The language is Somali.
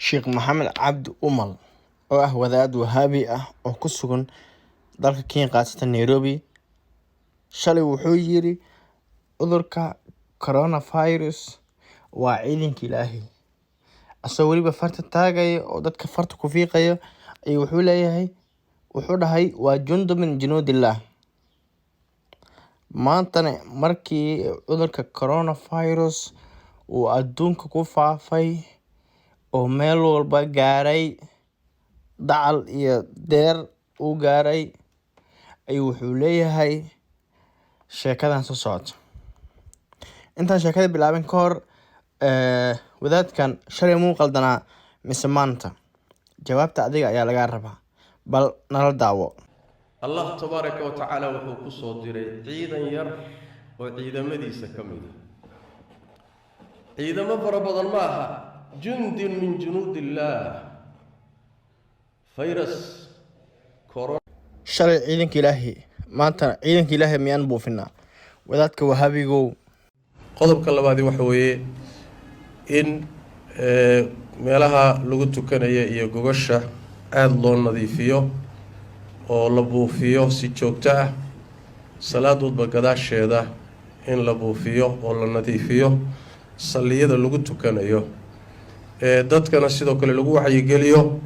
Sheekh Maxamed Cabdi Umal, oo ah wadaad Wahaabi ah oo ku sugan dalka Kenya, khaasatan Nairobi, shalay wuxuu yiri cudurka coronavirus waa ciidanka Ilaahay. Asagoo weliba farta taagaya oo dadka farta ku fiiqaya ayuu wuxuu leeyahay, wuxuu dhahay waa jundu min junuudillaah. Maantana markii cudurka coronavirus uu adduunka ku faafay oo meel walba gaaray, dacal iyo deer uu gaaray, ayuu wuxuu leeyahay sheekadan soo socoto. Intaan sheekada bilaabin ka hor, wadaadkan shalay muu qaldanaa mise maanta? Jawaabta adiga ayaa lagaa rabaa. Bal nala daawo. Allah tabaaraka wa tacaala wuxuu ku soo diray ciidan yar oo ciidamadiisa ka mid ah. Ciidamo fara badan ma aha, jundin min junuud illaah, virus corona. Shalay ciidanka Ilaahay, maantana ciidanka Ilaahay miyaan buufinaa? Wadaadka Wahaabigow. Qodobka labaadi waxa weeye in meelaha lagu tukanaya iyo gogasha aada loo nadiifiyo oo la buufiyo si joogto ah, salaad walba gadaasheeda in la buufiyo oo la nadiifiyo salliyada lagu tukanayo, ee dadkana sidoo kale lagu wacyigeliyo.